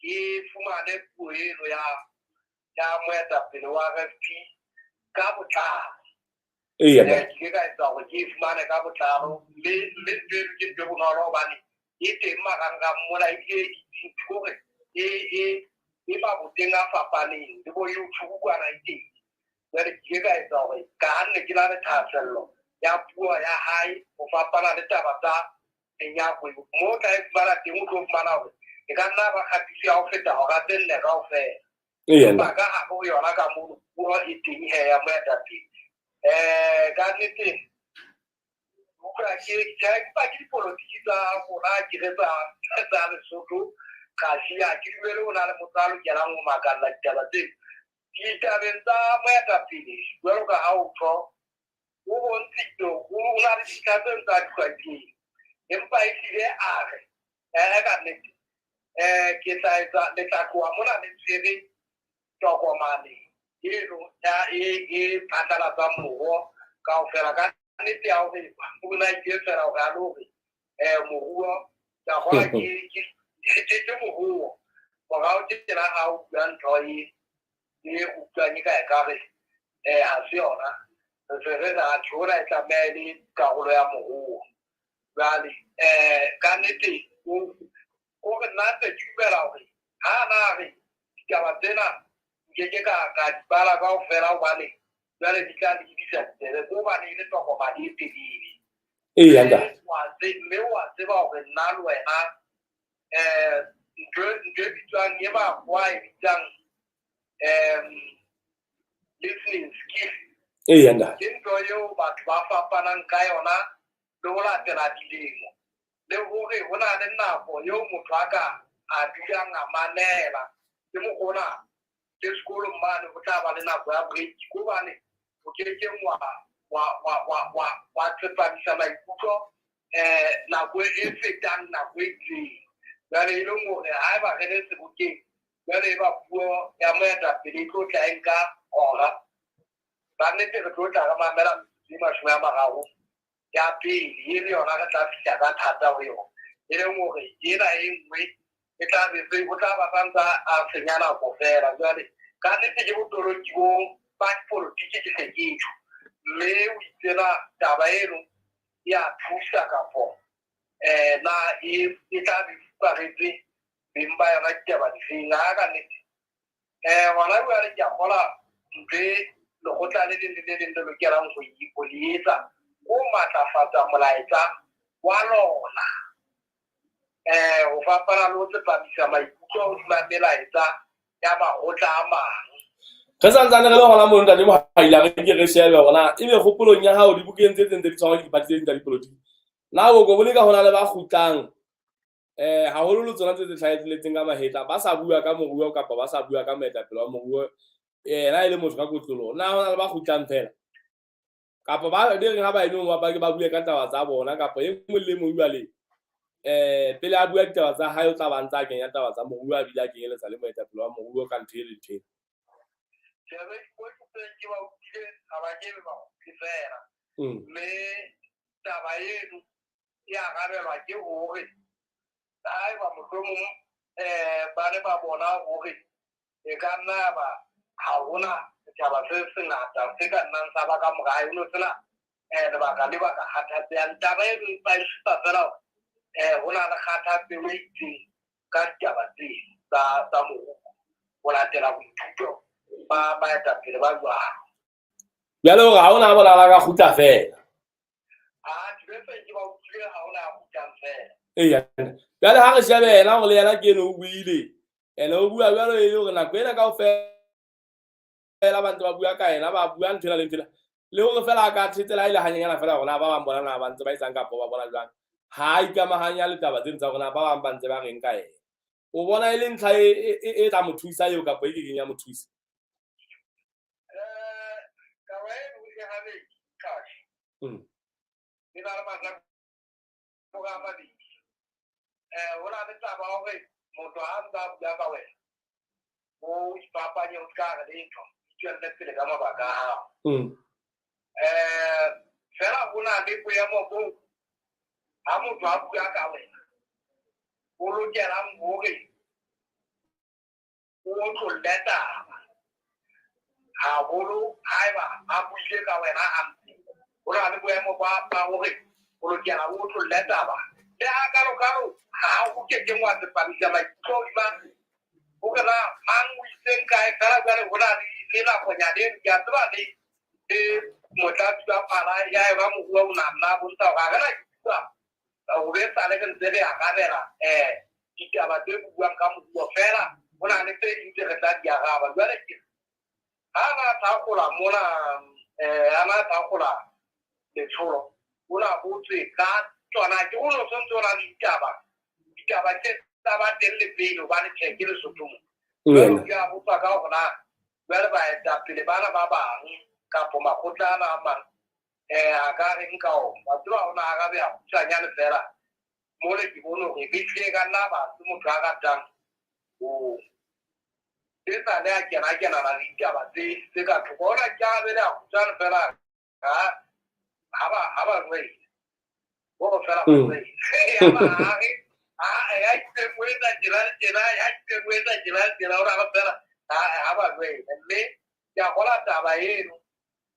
ke fumane puo eno ya moetapele wa RFP ka botlalo. Ke ile ka etsa hore ke e fumane ka botlalo, mme ntho eno ke ntho e bonolo hobane e teng marangrang mona, ebile ke hore e maboteng a fapaneng le bo YouTube kwana e teng. Jwale ke ile ka etsa hore ka ha nne ke na le thahasello ya puo ya hae ho fapana le taba tsa menyako, moo o tla e fumana teng o tlo fumana hore e ka nna ba kgatiso ya ho feta hora tse 4 kaofela. Empa ka hare ho yona ka mono puo e teng he ya moetapele. Ka nnete utlwa ke empa ke dipolotiki tsa rona ke re tsa Lesotho kasi ha ke dumele ho na le motho a lokelang ho makalla ditaba tseo. Ditabeng tsa moetapele jwalo ka ha o tjho, o bontshitse o na le dintlha tse ntse a di hlwakileng, empa ehlile a re ka nnete ke tla etsa le tla tloha mona le tshwere tokomane eno ya e phatlalatsang moruo kaofela. Ka nnete ya hore o na ile fela hore a le hore moruo ka kgola ke moruo morao tjena ha o bua ntho e utlwang e ka ekare ha se yona, re se re ra tjho e tlameha e le karolo ya moruo. Jwale ka nnete o re nna ntse ke dumela hore ha na re ditaba tsena nkeke ka di bala kaofela hobane Jwale di tla lebisa ditsebe ko hobane e le tokomane e telele. Eya ntate. Mme wa tseba hore nna le wena ntho e bitswang e makgowa e bitsang listening skill. Eya ntate. Ke ntho eo batho ba fapanang ka yona le ho latela dilemo, le hore ho na le nako eo motho a ka a dulang a mamela. Ke mokgona ke sekolong mane ho tla ba le nako ya break, ko hobane o kekeng wa tsepamisa maikutlo nako e fetang nako e itseng. Jwale e leng hore haeba re le sebokeng, jwale e ba puo ya moetapele e tlo tla e nka hora, ba nnete re tlo tla re mamela metsotso e 30 ya pele, e le yona re tla fihla ka thata ho yona. E leng hore ena e nngwe e tla be o tla ba santsa a senya nako fela. Jwale ka nnete ke botoloki bo ba dipolotiki ke se ke tjho, mme o itsela taba eno ya thusa kapo na e tla be fuparetse beng ba yona ditaba difeng. Ha ka nnete hona jwale ke a kgola ntho e lekgotla le leng le le leng le lokelang ho le etsa, ho matlafatsa molaetsa wa lona, ho fapana le ho tsepamisa maikutlo hodima melaetsa ya makgotla a mang. Re santsane re le hona mono ntate Mohaila, re ke re shebe hore na ebe kgopolong ya hao dibukeng tse tse ntse di tshwarwa ke diphathi tse ding tsa dipolotiki, na o ko bone ka hona le ba kgutlang haholo le tsona tse tse hlahelletseng ka mahetla, ba sa bua ka moruo kapa ba sa bua ka moetapele wa moruo, yena e le motho ka kotloloho, na hona le ba kgutlang fela kapa ba be reng ha ba eme ba ba bue ka taba tsa bona, kapa e mong le mong jwale pele a bua ditaba tsa hae o tla ba ntse a kenya taba tsa moruo, a bile a kenyeletsa le moetapele wa moruo ka ntho e le ntho ena. Ke ba utlwile, ha ba kebe ba kgutle fela. Mme taba eno e arabelwa ke hore haeba mohlomong ba ne ba bona hore e ka nna ba ha hona setjhaba se sengata se ka nnang sa ba ka mora hae, ho no sena lebaka le ba ka kgathatsehang. Taba eno e ba e supa fela hore ho na le kgathatseho e itseng ka ditaba tse tsa moruo ho latela boithuto ba baetapele ba jwalo. Jwale hore ha hona bona ba ka kgutla fela. Dibese ke ba utlwile, ha hona a kgutlang fela. Eya. Jwale ha re shebe yena hore le yena ke eno o buile, ene o bua jwalo e le hore nako ena kaofela ba ntse ba bua ka yena, ba bua ntho ena le ntho ena, le hore fela a ka thetsela e le hanyenyana fela hore na ba bang bona na ba ntse ba etsang kapa ba bona jwang, ha a ikamahanya le taba tseno tsa hore na ba bang ba ntse ba reng ka yena. O bona e le ntlha e tla mo thusa eo kapa e kekeng ya mo thusa? Taba eno e habedi, Qashe. E na le mahlakore a mabedi. Ho na le taba ya hore motho ha ntse a bua ka wena, o ipapanye, o ska re letho, o tswelle pele ka mabaka a hao. Fela ho na le boemo boo ha motho a bua ka wena, o lokelang hore o otlolle taba haholo haeba a buile ka wena hampe. Ho na le boemo ba hore o lokela o otlolle taba. Le ha kalo-kalo ha o kekeng wa tsepamisa maikutlo hodima hore na mang o itseng kae, fela jwale ho na le nakonyana eno. Ke a tseba le motlatsi wa phala ya eba moruo o na nna bontsha hore ha re na dikutlwa ho be sale re ntse re arabela ditaba tse buang ka moruo, fela ho na le tse ding tse re tla di araba. Jwale ke ha na thakgola mona, ha na thakgola letsholo, o na botswe ka tsona, ke ho no sontse o na le ditaba tse tsa ba teng le pele hobane tjhe ke Lesotho mo. Jwale ke a botswa ka hore na jwale baetapele bana ba bang kapo makgotla ana a mang a ka reng ka ona. Wa tseba ho na arabe a kgutshwanyane fela mole ke bone hore e hlile ka nna ba se motho a ratang ho etsa le a kena-kenana le ditaba tse ka thoko. Hona ke arabe le a kgutshwane fela ha ba jwele. Hore fela ba jwele. Ya ba ha re, ha, ya itseng o etsa tjena le tjena, ya itseng o etsa tjena le tjena, hore ha ba fela, ha ba jwele. Mme ke a kgolwa taba eno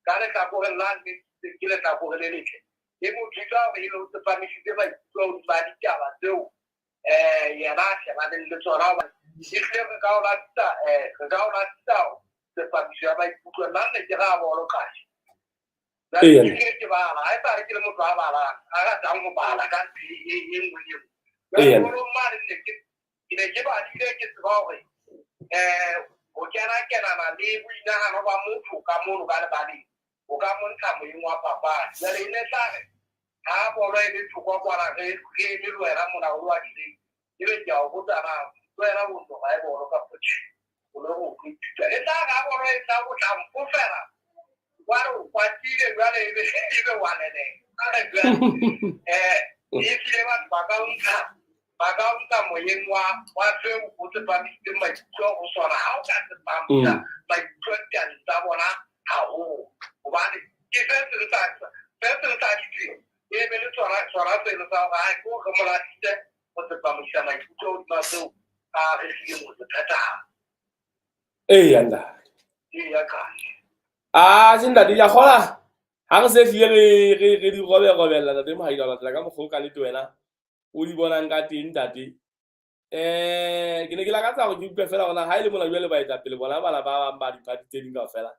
ka lehlakoreng la nnete ke lehlakore le letle. E mo thusa hore e le ho tsepamisitse maikutlo hodima ditaba tseo yena a shebaneng le tsona, hobane ehlile re ka o latisa, re ka o latisa Tsepamiso ya maikutlo, nna nne ke ra bolo kahle. Jwale ke bala, ha esale ke le motho a balang, a ratang ho bala ka ntho e nngwe le e nngwe. Bolong mane nne ke ne ke badile, ke tseba hore ho kena-kenana le boinahano ba motho ka mono ka lebaleng o ka montsha moyeng wa papadi. Jwale e ne tla re ha bolo e le thoko kwana, re eme le wena mona o le wa dileng, ebe ke a o botsa na wena o ntlo ga e bolo kapa tjhe, o le go tlo ithuta. E tla re ha bolo e tla o tla mpofela, wa re o kwatile, jwale ebe wa leleka. E hlile batho ba ka o ntsha moyeng wa seo o tsepamisitseng maikutlo ho sona. Ha o ka tsepamisa maikutlo ditabeng tsa bona haholo, hobane ke se seng sa ditsela e be le tsona seno sa hore ha ke re mo lahlise ho tsepamisa maikutlo hodima seo a rerileng ho se phethahatsa. Eya ntate. Eya kahle. Ah, se ntate ya kgola. Ha re se hlile re di robe-robella ntate Mohaila, o latela ka mokgwa o ka nnete wena o di bonang ka teng ntate. Ke ne ke lakatsa hore ke utlwe fela hore na ha e le mona jwale baetapele bona bana ba bang ba diphathi tse ding kaofela.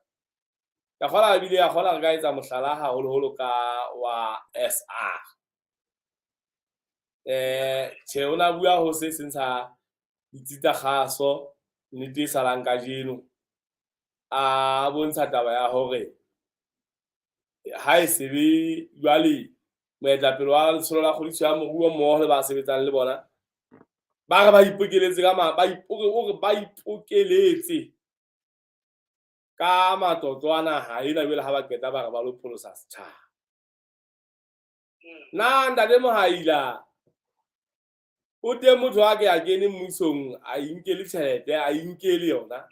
Ka kgola ebile ya kgola re ka etsa mohlala haholoholo ka wa SR. Tjhe, o na bua ho se seng sa ditsi tsa kgaso, nnete e salang kajeno. A bontsha taba ya hore ha e se be jwale moetapele wa letsholo la kgodiso ya moruo mmoho le ba sebetsang le bona ba re ba ipokeletse ka ba o re ba ipokeletse ka matlotlo a naha ena jwale ha ba qeta ba re ba lo pholosa setjhaba. Na ntate Mohaila, o teng motho a ke a kene mmusong a inkele tjhelete, a inkele yona.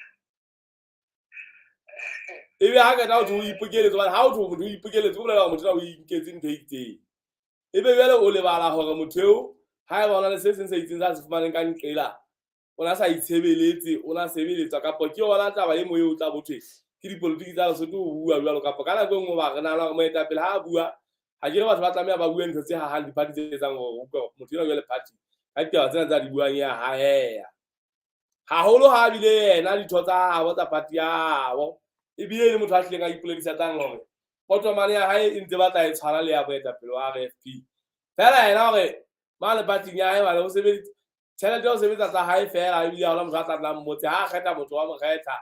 Ebe ha qeta ho thwe o ipokeletse, hobane ha o thwe motho o ipokeletse, o bolela hore motho o inketse ntho e itseng. Ebe jwale o lebala hore motho eo haeba o na le se seng se itseng sa se fumaneng ka nqela, o na sa itshebeletse, o na sebeletswa, kapa ke yona taba e mo eo o tla bothwe ke dipolotiki tsa Lesotho ho bua jwalo, kapa ka nako e nngwe ba re nahana hore moetapele ha a bua, ha ke re batho ba tlameha ba bue ntho tse hahang diphathi tse etsang hore utlwe motho enwa jwale party ka ditaba tsena tsa di buang ya haheya. Haholo ha bile yena ditho tsa habo tsa party ya habo, ebile e le motho a hlileng a ipoledisa tlang hore potomane ya hae e ntse batla e tshwana le ya moetapele wa RFP. Fela yena hore mane party ya hae mane o sebeditse tjhelete o sebetsa tsa hae fela, ebile ha hona motho a tla tlang mmotse. Ha a kgetha motho wa mo kgetha,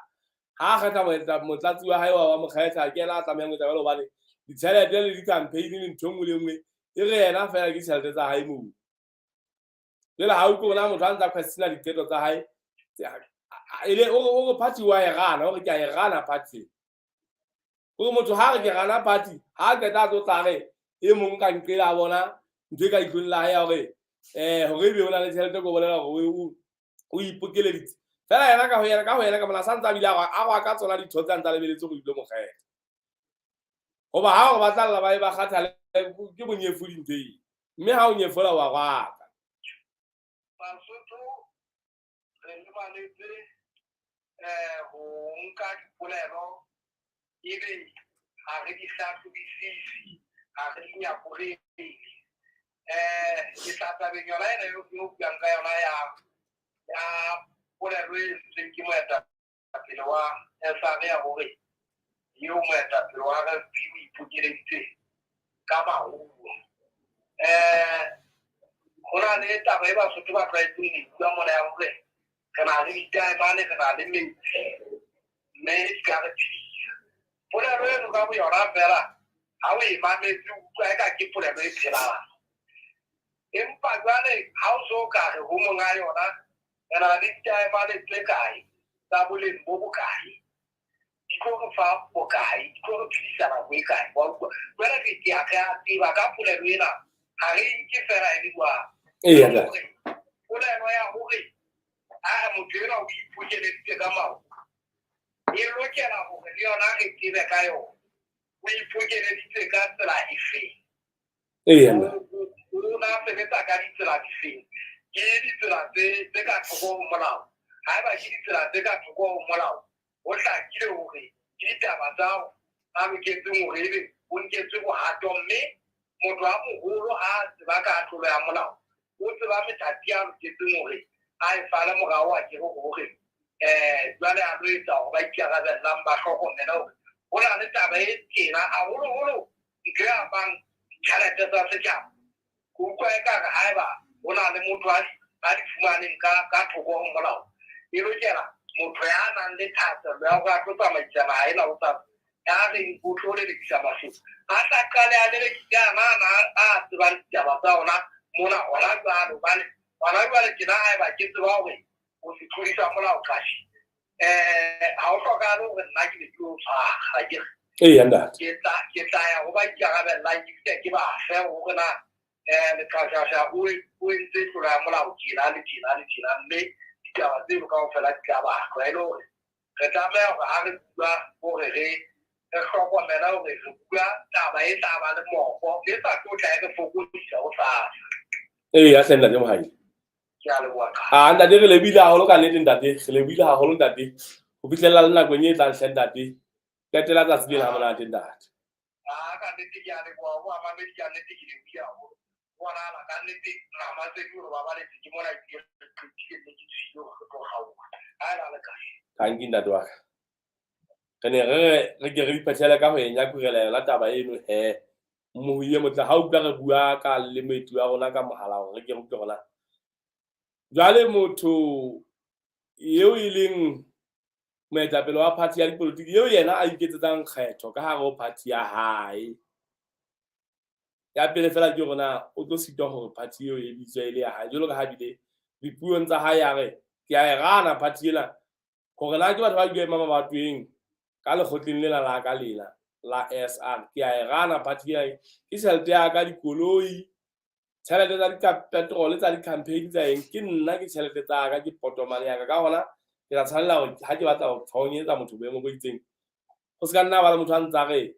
ha a kgetha motlatsi wa hae wa mo kgetha, ke yena a tlamehang ho etsa jwalo, hobane ditjhelete le di-campaign le ntho e nngwe le nngwe e re yena fela ke tjhelete tsa hae moo. Jwale ha o utlwe bona motho a ntsa questiona diqeto tsa hae, ele o re party wa e gana, o re ke a e gana party. O re motho ha re ke gana party, ha a qeta a tlo tla re e mong ka nqela a bona ntho e ka itlong la hae ya hore hore ebe o na le tjhelete, ko bolela hore o ipokeleditse. Fela yena ka ho yena, ka ho yena ka mona sa ntse a bile a rwa ka tsona ditho tse a ntse a lebeletse hore ilo mo kgetha. Hoba ha hore ba tla lla ba e ba kgathale ke bonyefodi ntho eo. Mme ha o nyefola wa rwaka. Basotho re lebaletse ho nka dipolelo ebe ha re di hlahlobisise, ha re di nyakurele. Ke tla tabeng yona ena eo buang ka yona ya polelo e entsweng ke moetapele wa SR ya hore eo moetapele wa RFP o ipokeleditse ka maruo. Ho na le taba e Basotho ba tlwaetseng ho e bua mona ya hore re na le ditaemane, re na le metsi, mme di ka re phedisa. Polelo eno ka boyona fela ha o e mametse o utlwa eka ke polelo e phelang. Empa jwale ha o so ka re ho monga yona re na le ditaemane tse kae tsa boleng bo bokae, di tlo re fa bokae, di tlo re phedisa nako e kae, wa utlwa? Jwale re ke a tseba ka polelo ena ha re nke fela e le jwang. Polelo ya hore a motho enwa o ipokeleditse ka maoto, e lokela hore le yona re tsebe ka yona. O ipokeleditse ka tsela efeng? O na sebetsa ka ditsela difeng? Ke ditsela tse ka thoko ho molao. Haeba ke ditsela tse ka thoko ho molao, ho hlakile hore ke ditaba tsa a loketseng hore ebe o nketswe bohato, mme motho a moholo ha a tseba ka tlolo ya molao, o tseba methati a loketseng hore a e fale morao, a kere hore Jwale a lo etsa hore ba ikarabellang ba hlokomele hore ho na le taba e tjena, haholoholo ntho e amang ditjhelete tsa setjhaba. Ke utlwa ekare haeba ho na le motho a di fumaneng ka thoko ho molao, e lokela motho ya nang le thahasello ya hore a tlo tsamaisa naha ena hosasa, ya reng o tlo lelekisa Basotho, a tla qale a lelekise ana a tsebang ditaba tsa ona mona hona jwale. Hobane hona jwale tjena haeba ke tseba hore o se tlodisa molao kashi, ha ho hlokahale hore nna ke be ke o tshwara, akere. Eya ntate. Ke tla ya ho ba ikarabellang, ke fihla ke ba fe hore na Leqhashasha o entse tlolo ya molao tjena le tjena le tjena, mme ditaba tseno kaofela di tla batlwa. E le hore re tlameha hore ha re bua hore re hlokomele hore re bua taba e tla ba le moko, e sa tlo tla e re fokodisa hosasa. Eya hle ntate Mohaile. Ke a leboha ka. Ah ntate, re lebile haholo ka nnete ntate, re lebile haholo ntate. Ho fihlela le nakong e tlang hle ntate. Qetela tsatsi lena ha monate ntate. Ah ka nnete ke a leboha, ho mamedi ka nnete ke lebohile haholo. Bonahala ka nnete Ramasedi hore ba baletse ke mona ke re qetile mme ke tswile hore re tlo kgaoha. Ha e la le kae. Thank you ntate wa ka. Re ne re ke re iphathele ka ho e nyakurela yona taba eno he. Mohu e motle ha utlwa re bua ka le moeti wa rona ka mohala hore re ke re utlwe rona. Jwale motho eo e leng moetapele wa party ya dipolotiki eo yena a iketsetsang kgetho ka hare ho party ya hae. Ya pele fela ke hore na o tlo sitwa hore party eo e bitswe e le ya hae, jwalo ka ha bile dipuong tsa hae ya re ke a e gana party ena, hore na ke batho ba bileng ba mabatoweng ka lekgotleng lena la ka lena la SR, ke a e gana party ena, ke tjhelete ya ka, dikoloi, tjhelete tsa petrol tsa di-campaign tsa eng, ke nna ke tjhelete tsa ka, ke potomane ya ka. Ka hona ke tla tshwanela hore ha ke batla ho thonyetsa motho boemo bo itseng, ho se ka nna ba le motho a ntsa re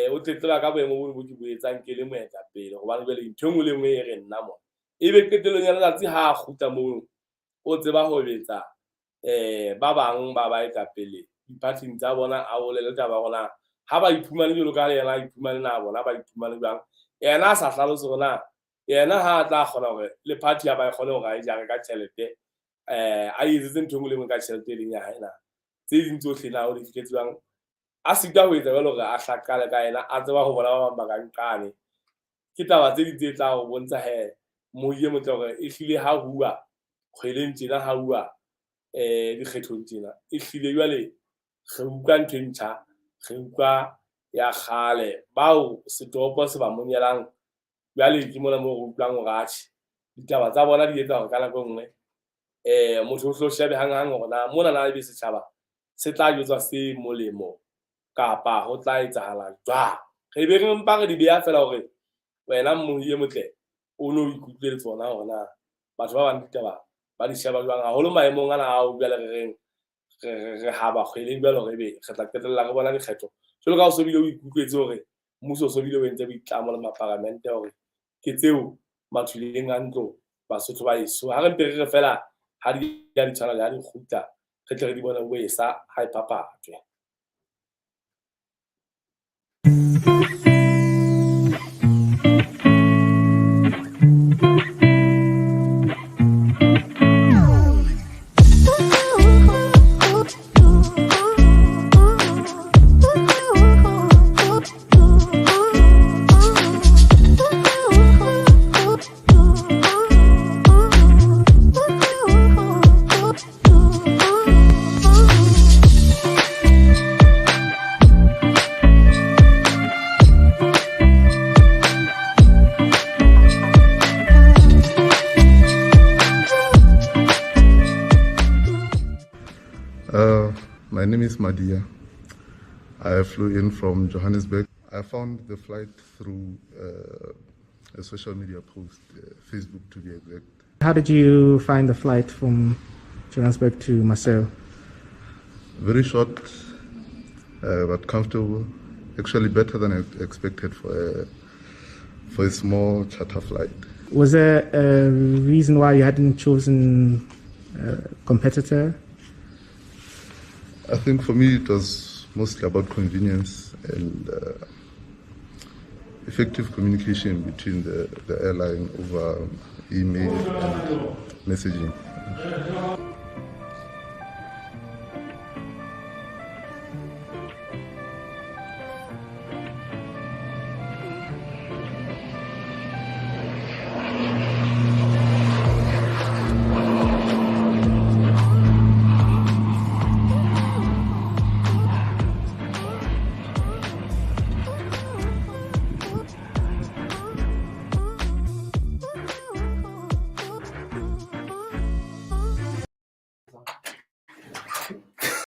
o tletleba ka boemo bo ke bo etsang ke le moetapele, hobane jwale ntho e nngwe le nngwe e re nna mona. Ebe qetellong ya letsatsi ha a kgutla moo, o tseba ho betsa ba bang ba baetapele diphathing tsa bona, a bolele taba ya hore na ha ba iphumane jwalo ka yena a iphumane, na bona ba iphumane jwang. Yena a sa hlalose hore na yena ha a tla kgona hore le party ya ba e kgone hore a e jare ka tjhelete, a etsetse ntho e nngwe le nngwe ka tjhelete e leng ya hae na, tse ding tsohle na o di fihletse jwang. A sitwa ho etsa jwalo hore a hlaqale ka yena, a tseba ho bona ba bang ba ka nqane. Ke taba tse ding tse tla ho bontsha he mohi e motle hore ehlile ha huwa kgweleng tjena, ha huwa dikgethong tjena, ehlile jwale re utlwa ntho e ntjha, re utlwa ya kgale bao setopo se ba monyelang. Jwale ke mona moo re utlwang hore atjhe ditaba tsa bona di etsa hore ka nako e nngwe motho o hlo shebe hanghang hore na mona na ebe setjhaba se tla jwetswa se molemo kapa ho tla etsahala jwang. Re be re mpa re di beha fela hore wena mohi e motle o no ikutlwe le tsona hore na batho ba bang ditaba ba di sheba jwang, haholo maemong ana ao jwale re reng re haba kgweleng jwale hore ebe re tla qetella re bona dikgetho. Jwalo ka ha o so bile o ikutlwetse hore mmuso o so bile o entse boitlamo le maparamente hore ke tseo mathuleng a ntlo Basotho ba eso. Ha re mpe re re fela ha di ya di tshwana le ha di kgutla, re tle re di bone bo esa ha e phaphathwe. My name is Madia. I flew in from Johannesburg. I found the flight through a social media post, Facebook to be exact. How did you find the flight from Johannesburg to Maseru? Very short, but comfortable. Actually better than I expected for a small charter flight. Was there a reason why you hadn't chosen a competitor? I think for me it was mostly about convenience and effective communication between the airline over email and messaging.